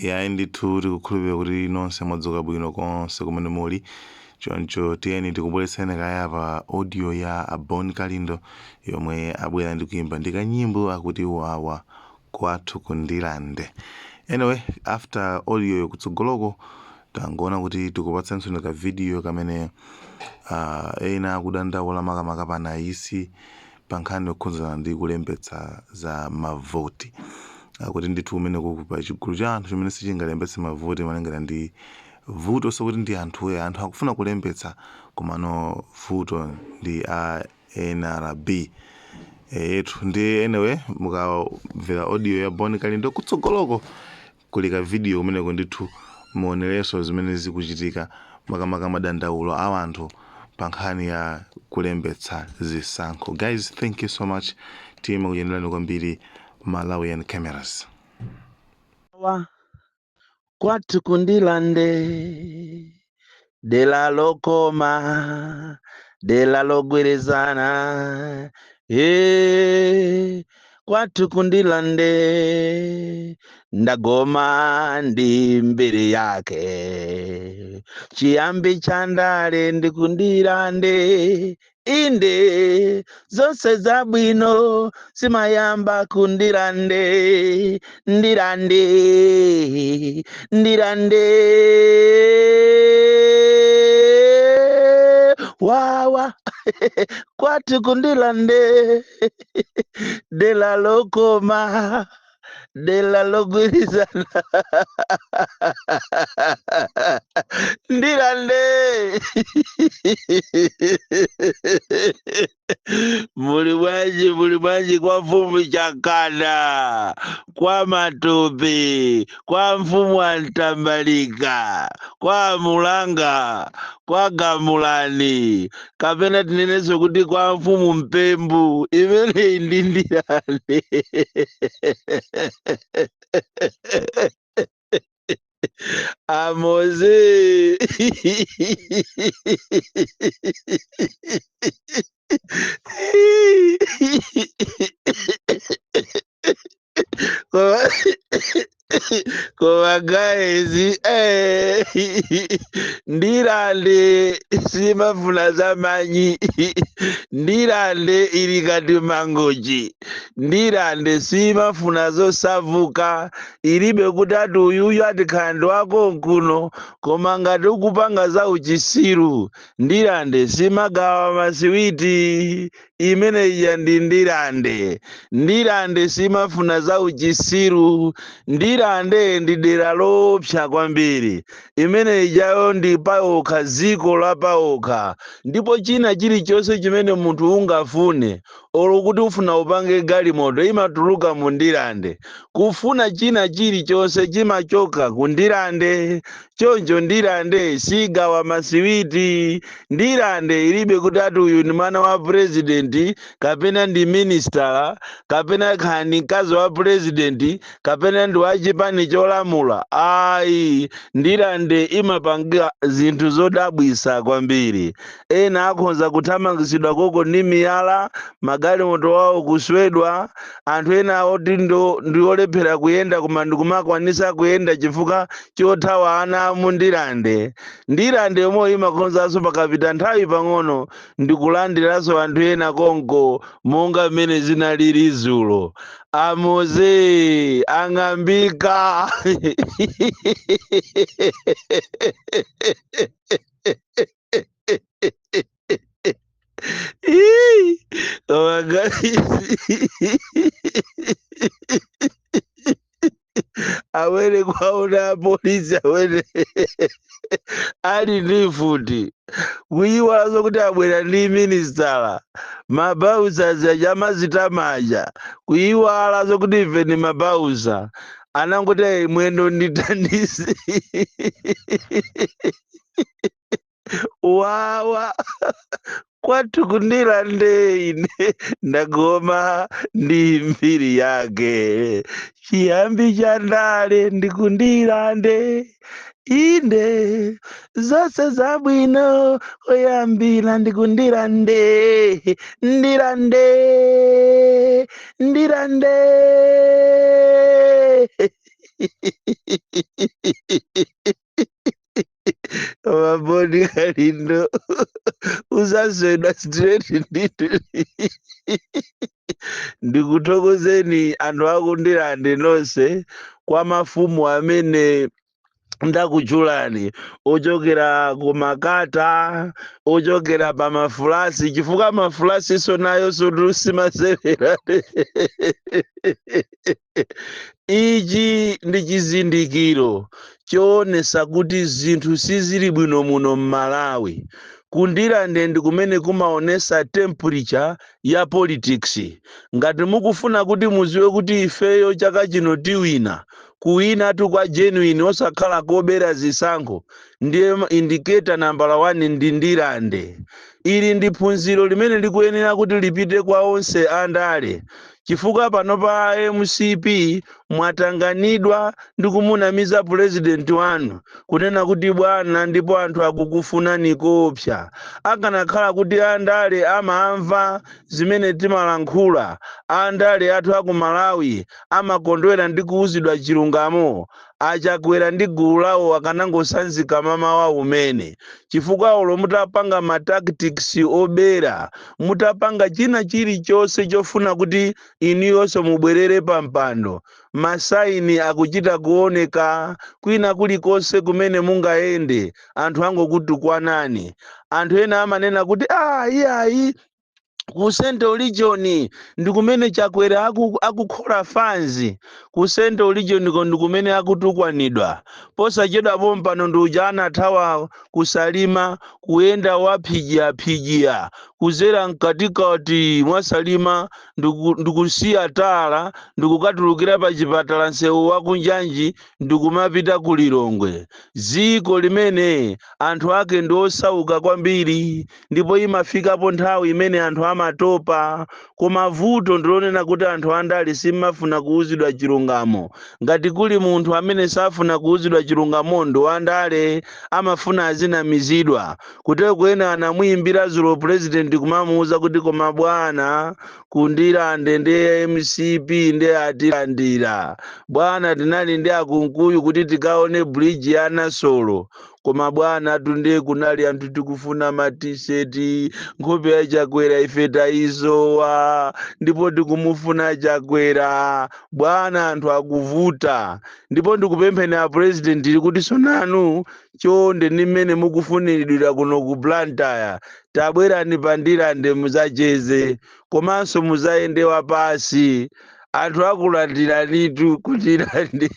Yayi ndithu, tikukhulupirira kuti nonse mwadzuka bwino konse kumene muli. Choncho tiyeni tikubweretseni kaya pa audio ya a Bon Kalindo yomwe abwera ndi kuimba ndi kanyimbo akuti "Wawa Kwathu ku Ndirande". Anyway, after audio kutsogoloko tangoona kuti tikupatsenso ka video kamene ena akudandaula, makamaka pa Naisi, pa nkhani yokhudzana ndi kulembetsa za mavoti, akuti ndithu kumene pa chigulu cha anthu chimene sichingalembetse mavoti malingana ndi vuto, sokuti ndi anthuwe, anthu akufuna kulembetsa, komano vuto ndi a NRB yetu. Ndi anyway, mukamvera audio ya Bon Kalindo, kutsogoloko kuli ka video kumeneko ndithu muonerenso zimene zikuchitika, makamaka madandaulo a anthu pa nkhani ya kulembetsa zisankho. Guys, thank you so much, timakunyadirani kwambiri, Malawian Cameras. Wa kwathu ku Ndirande, dera lokoma, dera logwirizana, e kwathu ku Ndirande, ndagoma ndi mbiri yake. Chiyambi cha ndale ndi ku Ndirande. Inde, zonse zabwino zimayamba ku Ndirande. Ndirande, Ndirande, wawa kwathu ku Ndirande, dera lokoma, dera logwirizana, Ndirande. Muli bwanji? Muli bwanji kwa mfumu Chakana, kwa Matope, kwa mfumu Antambalika, kwa Mulanga, kwa Gamulani, kapena tinenenso kuti kwa mfumu Mpembu? Imeneyi ndi Ndirande. Amoze. Koma guys, Ndirande simafuna zamanyi. Ndirande ili ngati Mangochi. Ndirande simafuna zosavuka. Ilibe kuti ati uyuyu ati khandi wako nkuno, koma ngati ukupanga za uchisiru, Ndirande simagawa masiwiti. Imene ija ndi Ndirande. Ndirande simafuna za uchisiru. Ndirande ndi dera loopsa kwambiri. Imene ijayo ndi paokha, dziko la paokha, ndipo china chilichonse chimene munthu ungafune, olo kuti ufuna upange galimoto, imatuluka mu Ndirande. Kufuna china chilichonse chimachoka ku Ndirande. Choncho Ndirande sigawa masiwiti. Ndirande ilibe kuti ati uyu ndi mwana wa purezidenti, kapena ndi minister, kapena khani mkazi wa purezidenti, kapena ndi wa chipani cholamula. Ayi, Ndirande imapanga zinthu zodabwisa kwambiri. Ena akhonza kuthamangitsidwa koko ndi miyala, magalimoto wawo kuswedwa. Anthu ena oti ndi olephera kuyenda, koma ndikumakwanisa kuyenda chifukwa chothawa ana amu Ndirande. Ndirande yomwe imakhonzanso pakapita nthawi pang'ono ndikulandiranso anthu ena konko, monga mmene zinalili dzulo. Amoze ang'ambika. Ii, koma guys, awene kwaona apolisi awene ali ndi mfuti, kuyiwalanso kuti abwera ndi ministala, ma bouncers aja amazitamaja, kuyiwalanso kuti ife ndi ma bouncer. Anangoti, "Ayi, mwendo ndithandize." Wawa kwathu ku Ndirande, ine ndagoma ndi mbiri yake. Chiyambi cha ndale ndi ku Ndirande. Inde, zonse zabwino koyambira ndi ku Ndirande. Ndirande, Ndirande. Bon Kalindo uzaswedwa straight ndithu. Ndikuthokozeni anthu akuNdirande nonse, kwa mafumu amene ndakutchulani, ochokera ku Makata, ochokera pa Mafulasi, chifukwa Mafulasiso nayonso tusimasewera. Ichi ndi chizindikiro choonesa kuti zinthu sizili bwino muno mMalawi. KuNdirande ndi kumene kumaonesa temperature ya politics. Ngati mukufuna kuti muziwe kuti ifeyo chaka chino tiwina, kuwinatu kwa genuine, osakhala kobera zisankho, ndiye indicator nambala 1 ndi Ndirande. Ili ndi phunziro limene likuyenera kuti lipite kwa onse andale, chifukwa pano pa MCP mwatanganidwa ndi kumunamiza purezidenti wanu kunena kuti bwana, ndipo anthu akukufunani kopsa. Akanakhala kuti andale amamva zimene timalankhula, andale athu aku Malawi amakondwera ndi kuwuzidwa chilungamo, aChakwera ndi gulu lawo akanangosanzika mamawa umene, chifukwa olo mutapanga ma tactics obera, mutapanga china chilichonse chofuna kuti inuyonso mubwerere pa mpando, ma signs akuchita kuoneka kwina kulikonse kumene mungayende. Anthu angokutukwanani. Anthu ena amanena kuti, ah, iyayi, ku Central Region ndi kumene Chakwera akukhola fans. Ku Central Region ko ndi kumene akutukwanidwa. Posachedwa pompano ndi uja anathawa kuSalima, kuyenda waphijiaphijiya kuzera mkatikati mwa Salima, ndikusiya tala, ndikukatulukira pa chipatala, msewu wakunjanji, ndikumapita ku Lilongwe, dziko limene anthu ake ndi osauka kwambiri, ndipo imafikapo nthawi imene anthu amatopa. Koma vuto ndilonena kuti anthu andale simmafuna kuwuzidwa chilungamo. Ngati kuli munthu amene safuna kuwuzidwa chilungamo ndi wandale, amafuna azinamizidwa. Kutero kuyena anamuyimbira zulo president kumamuwuza kuti, koma bwana, kuNdirande ndi MCP ndi atilandira bwana, tinali ndi aKunkuyu kuti tikaone bridge ya Nasolo, koma bwana tunde kunali anthu tikufuna matiseti, nkhope ya Chakwera ife tayizowa, ndipo tikumufuna Chakwera bwana, anthu akuvuta. Ndipo ndikupempheni a president kuti sonanu chonde, ndi mmene mukufuniridwira kuno ku Blantyre, tabwerani paNdirande muzacheze, komanso muzayende wapasi, anthu akulandiranitu kuNdirande.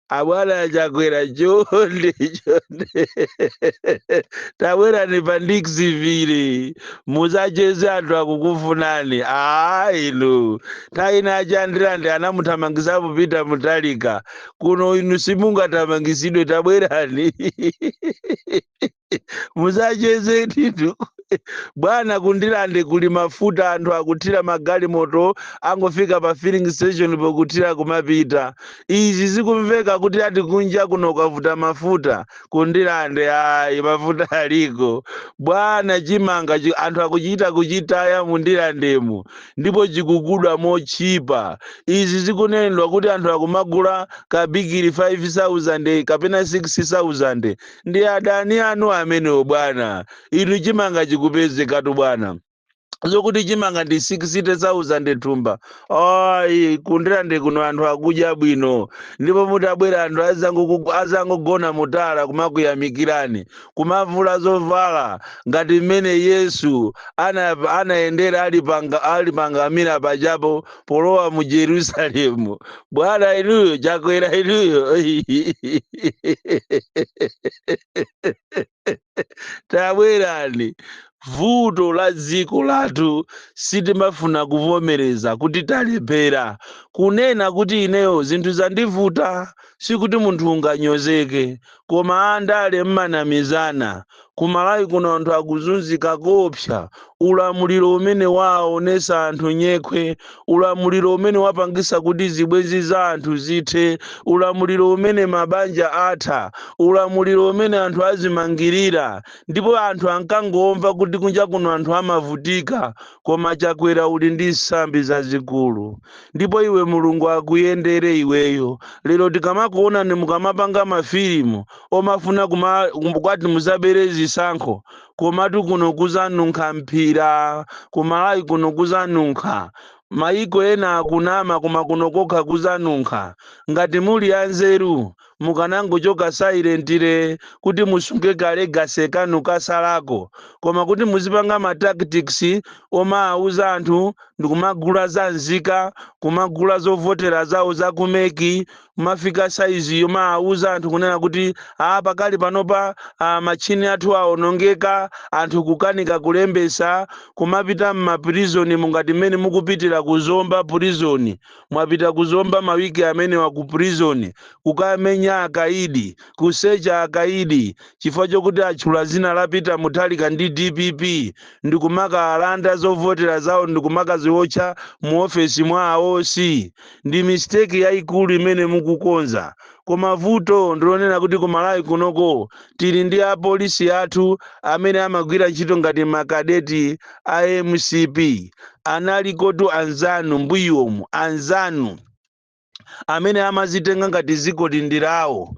Abwana Chakwera, chonde chonde, tabwerani pa Ndixivile muzacheze, anthu akukufunani. Aa inu, nthawi ina achaNdirande anamuthamangisapo Peter Mutharika. Kuno inu simungathamangisidwe, tabwerani muzacheze titu bwana. KuNdirande kuli mafuta, anthu akuthira magalimoto, angofika pa filling station pokuthira kumapita. Izi zikumveka kuti ati kunja kuno kwavuta mafuta, kuNdirande ayi, mafuta aliko bwana. Chimanga anthu akuchita kuchitaya muNdirandemu, ndipo chikugudwa mochipa. Izi zikunenedwa kuti anthu akumagula kabigiri 5000 kapena 6000 ndi adani anu amenewo bwana. Inu, chimanga chikupezekatu bwana. Zokuti chimanga ndi 60,000 thumba, ayi, kuNdirande kuno anthu akudya bwino, ndipo mutabwera anthu azangogona mutala kumakuyamikirani, kumavula zovala ngati mmene Yesu anayendera ali pangamira pajapo polowa mu Jerusalemu. Bwana inuyo, Chakwera inuyo, tabwerani. Vuto la dziko lathu, sitimafuna kuvomereza kuti talephera. Kunena kuti ineyo zinthu zandivuta, sikuti munthu unganyozeke, koma andale mmanamizana. Kumanena kuti ine ndine wabwino, Ku Malawi kuno anthu akuzunzika koopsa. Ulamuliro umene waonesa anthu nyekhwe, ulamuliro umene wapangisa kuti zibwenzi za anthu zithe, ulamuliro umene mabanja atha, ulamuliro umene anthu azimangirira. Ndipo anthu ankangomva kuti kunja kuno anthu amavutika, koma Chakwera uli ndi nsambi zazikulu, ndipo iwe Mulungu akuyendere iweyo. Lero tikamakuonani mukamapanga mafilimu omafuna kwati muzabere zisankho, komatu kuno kuzanunkha mphira. Kumalawi kuno kuzanunkha. Maiko ena akunama, koma kuno kokha kuzanunkha. Ngati muli anzeru, mukanangochoka silently kuti musunge kale gase kanu kasalako, koma kuti muzipanga ma tactics omawuza anthu ndikumagula za nzika, kumagula zovotera zawo za ku MEC, kumafika saizi yomawuza anthu kunena kuti a pakali panopa machini athu awonongeka, anthu kukanika kulembesa, kumapita m'maprizoni mungati mmene mukupitira kuzomba prison. Mwapita kuzomba mawiki amenewa ku prison kukamenya akaidi, kusecha akaidi chifukwa chokuti atchula zina la Peter Mutharika ndi DPP, ndikumakalanda zovotera zawo, ndikumakaziwotcha mu ofesi mwa aosi. Ndi mistake yayikulu imene mukukonza. Koma vuto ndilonena kuti kumalawi kunoko tili ndi apolisi athu amene amagwira ntchito ngati makadeti a MCP. Analikotu anzanu mbuyomu, anzanu amene amazitenga ngati dziko ndi lawo,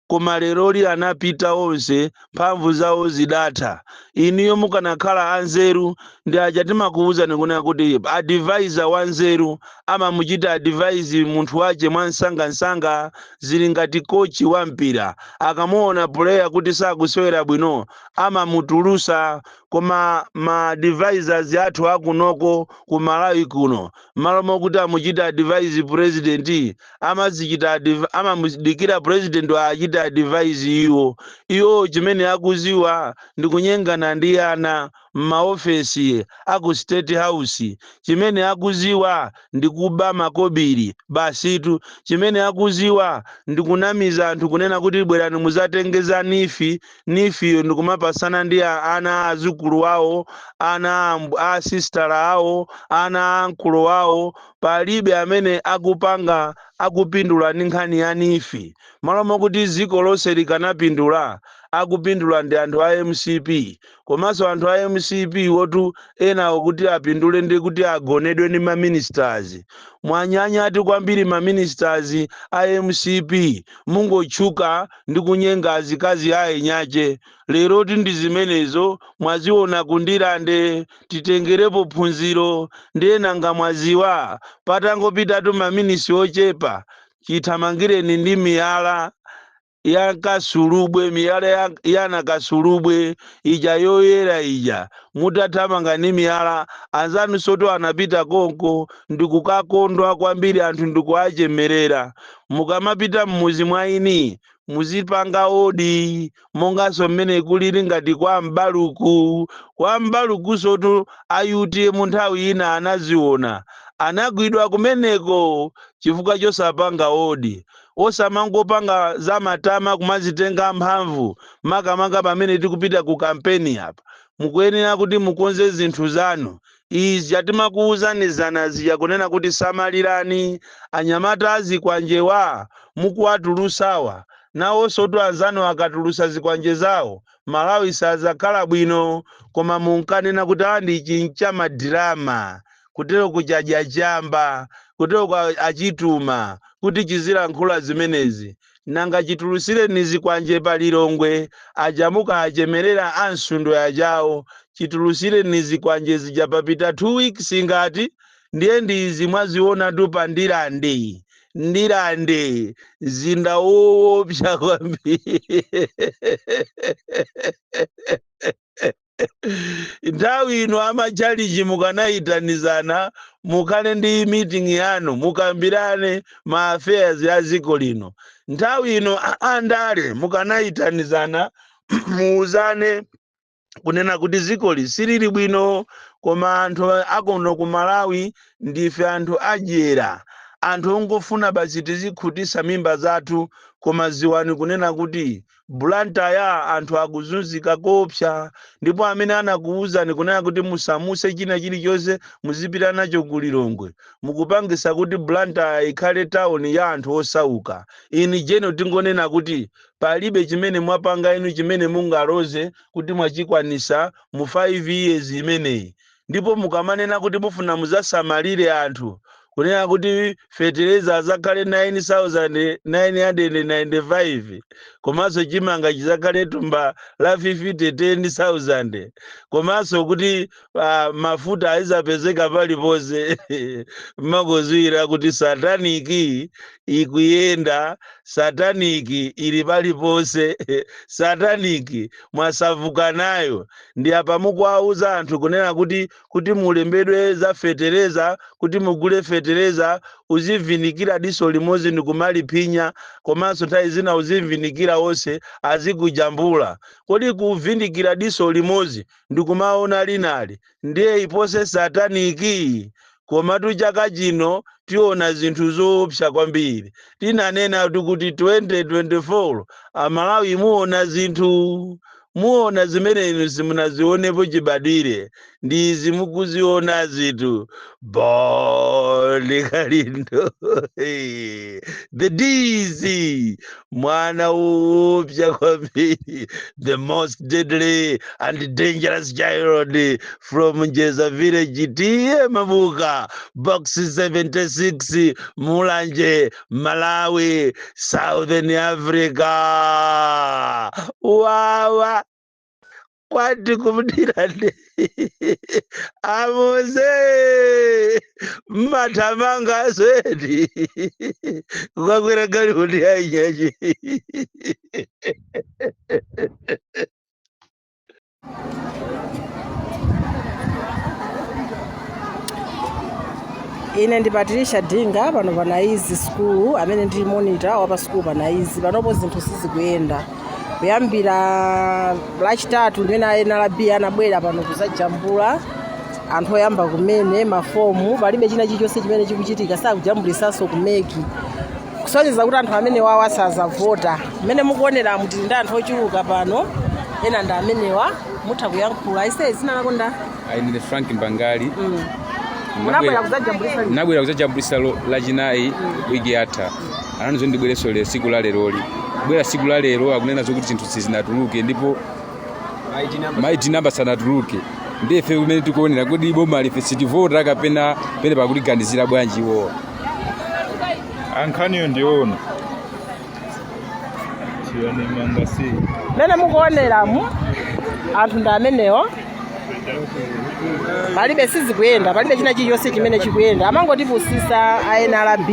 koma leroli anapita onse, mphamvu zawo zidatha. Inuyo mukanakhala anzeru, ndi aja timakuwuzani kunena kuti advisor wanzeru amamuchita advise munthu wache mwansangansanga. Zili ngati kochi wa mpira, akamuona player kuti sakusewera bwino amamutulusa. Koma ma advisors athu akunoko ku Malawi kuno, malo mokuti amuchita advise president, amazichita amamudikira president achita advise iwo. Iwo chimene akuziwa ndi kunyengana ndi ana m'maofesi aku State House. Chimene akuziwa ndi kuba makobiri basitu. Chimene akuziwa ndi kunamiza anthu kunena kuti bwerani muzatengeza NEEF. NEEF yo ndikumapasana ndi ana azukulu awo, ana a sistala awo, ana a ankulu awo. Palibe amene akupanga akupindula ndi nkhani ya NEEF. Malo mokuti dziko lonse likanapindula, akupindula ndi anthu a MCP. Komanso anthu a MCP wotu enawo kuti apindule ndi kuti agonedwe ndi maministers. Mwanyanyati kwambiri maministers a MCP, mungotchuka ndi kunyenga azikazi a enyache. Leroti ndi zimenezo mwaziona kundilande, titengerepo phunziro. Ndiye nanga mwaziwa patangopitatu maminisi ochepa, chithamangireni ndi miyala ya kasulubwe, miyala yana kasulubwe ija yoyera ija. Mutathamanga ndi miyala, anzanu soto anapita konko ndikukakondwa kwambiri, anthu ndikuachemerera. Mukamapita mmuzi mwa ini muzipanga odi, monganso mmene kulili ngati kwa Mbaluku. Kwa Mbaluku sotu a UTM nthawi ina anaziona, anagwidwa kumeneko chifukwa chosapanga odi. Osamangopanga zamatama kumazitenga mphamvu, makamaka pamene tikupita ku kampeni apa. Mukuyenera kuti mukonze zinthu zanu. Izi atimakuwuzani zana zija kunena kuti samalirani anyamata azikwanjewa mukuwatulusawa. Nawonso tu anzanu akatulusa zikwanje zawo, Malawi sazakhala bwino. Koma munkanena kuti andi chincha madirama kutero kuchadya chamba, kutero kwa achituma kuti chizilankhula zimenezi. Nanga chitulusireni zikwanje pa Lilongwe ajamuka achemerera ansundwe ajawo, chitulusireni zikwanje zija papita 2 weeks ngati. Ndiye ndizi mwaziona tu pa Ndilande. Ndilande mzinda woopsa kwambiri. Nthawi ino amachalichi mukanayitanizana, mukhale ndi meeting yanu, mukambirane ma affairs ya dziko lino. Nthawi ino andale mukanayitanizana, muuzane kunena kuti dzikoli silili bwino. Koma anthu akuno ku Malawi ndife anthu adyera. Anthu ongofuna basi tizikhutisa mimba zathu, koma ziwani kunena kuti Blantyre anthu akuzunzika kopsa. Ndipo amene anakuwuzani kunena kuti musamuse china chilichonse muzipita nacho ku Lilongwe, mukupangisa kuti Blantyre ikhale tawuni ya anthu osauka. In general, tingonena kuti palibe chimene mwapanga inu chimene mungaloze kuti mwachikwanisa mu 5 years imeneyi. Ndipo mukamanena kuti mufuna muzasamalire anthu, kunena kuti fetereza azakhale 9995, komanso chimanga chizakhale thumba la 50 10,000, komanso kuti mafuta azapezeka paliponse, mmakuziwira kuti satanic ikuyenda, satanic ili paliponse, satanic mwasavuka nayo. Ndi apa mukuwauza anthu kunena kuti mulembedwe za fetereza, kuti mugule fetereza, uzivinikira diso limodzi ndikumalipinya, komanso nthawi zina uzivinikira wonse azikujambula. Kodi kuvindikira diso limodzi ndikumaona linali ndiye ipose satanic? Komatu chaka chino tiona zinthu zoopsa kwambiri. Tinanena kuti 2024 Amalawi muona zinthu, muona zimene inu simunazionepo chibadwire. Ndi izi mukuziona zinthu. Bon Kalindo, the DC, mwana woopsa kwambiri, the most deadly and dangerous child from Njeza village, T/A Mabuka, Box 76, Mulanje, Malawi, Southern Africa. Wawa kwati kumdirande amuze mmathamanga zedi kukakwera galimoto yanyaji. Ine ndi Patricia Dinga, pano pa Naizi School, amene ndili monitor wa pa school pa Naizi. Panopo zinthu sizikuyenda kuyambira Lachitatu limene a NRB anabwera pano kuzajambula anthu oyamba kumene mafomu. Palibe china chilichonse chimene chikuchitika, sakujambulisanso ku MEC, kusonyeza kuti anthu amene wawa sazavota. Mmene mukuonera, tili ndi anthu ochuluka pano, ena ndi amenewa. Mutha kuyankhula ise. Zina lako nda? Ayi, ndine Frank Mbangali. Munabwera kuzajambulisa liti? Nabwera kuzajambulisa Lachinayi wiki yatha. Ananizo ndibwereso le siku la leroli. Kubwera siku la lero akunena zokuti zinthu sizinatuluke ndipo ma ID number sanatuluke. Ndife kumene tikuonera kuti boma life sitivota kapena pene pakuliganizira bwanji iwowa. Ankhaniyo ndiona chiyani mangasi. Mmene mukuoneramu, anthu ndi amenewo. Palibe, sizikuyenda, palibe china chilichonse chimene chikuyenda. Amangotipusisa a NRB.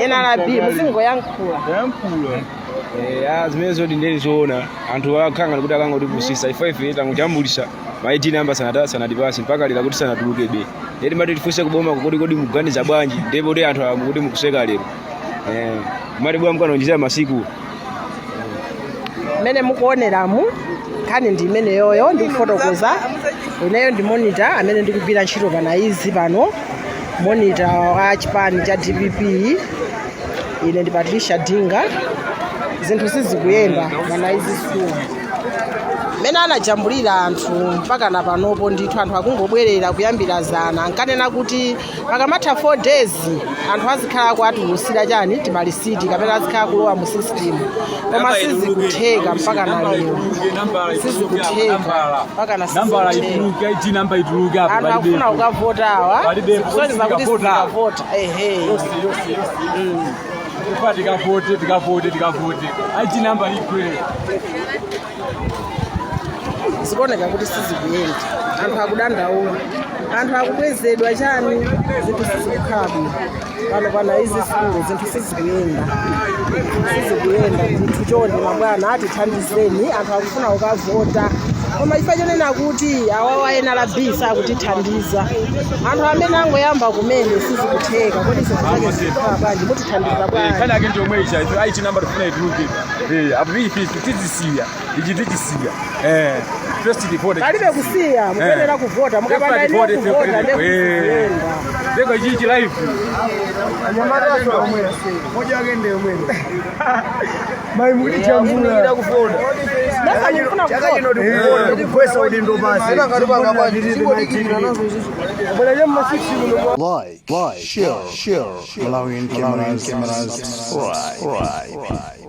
NRB, muzingoyankhula. Yankhula. Zimene zoti ndeni zoona, anthu akhanga kuti akangotipusisa. Ife tangojambulisa, ma ID number sanata sanatipase mpaka lero kuti sanatulukebe. Ndeti mati tifunse kuboma kuti kodi mukuganiza bwanji? Ndipo kuti anthu akuti mukuseka lero, mati bwa mkanonjezera masiku. Mmene mukuoneramu, nkhani ndi imeneyoyo ndikufotokoza. Ineyo ndi monitor amene ndikugwira ntchito pa Naizi pano, monitor wa chipani cha DPP. Ine ndi Patricia Dinga. Zinthu sizikuyenda pa Naizi School. Mmene anajambulira anthu mpaka na panopo ndithu anthu akungobwerera kuyambira zana. Ankanena kuti pakamatha 4 days anthu azikhala kuatulutsira chani, timalisiti, kapena azikhala kulowa mu system, koma sizikutheka mpaka na lero, sizikutheka mpaka na Nambala sizikutheka. ituluke, ID number ituluke apo. Anthu akufuna kukavota awa. Palibepo. Zikusonyeza kuti Tikavota. sizikavota, ehe. Tikavote, tikavote, tikavote, ID number igwe. Zikuoneka kuti sizikuyenda. Anthu akudandaula, anthu akubwezedwa chani. Zinthu sizikukhala bwino pano pa Naizi School. Zinthu sizikuyenda, sizikuyenda ndithu. Chonde mabwana, atithandizeni. Anthu akufuna kukavota, koma ife chonena kuti awawa NRB sakutithandiza. Anthu amene angoyamba kumene sizikutheka. Kodi zinthu zake zikukhala bwanji? Mutithandiza bwanji? Nkhani yake ndi yomwe icha, ife ID number tifuna ituluke. Apo ife tizisiya ichi, tichisiya. First tivote. Palibe kusiya, mukuyenera kuvota. Mukapanda iniyo kuvota ndekuyenda. Ndeko chichi live. Nasa mukufuna kuvota. Kugwesa udindo basi. Like, share, Malawian cameras, subscribe.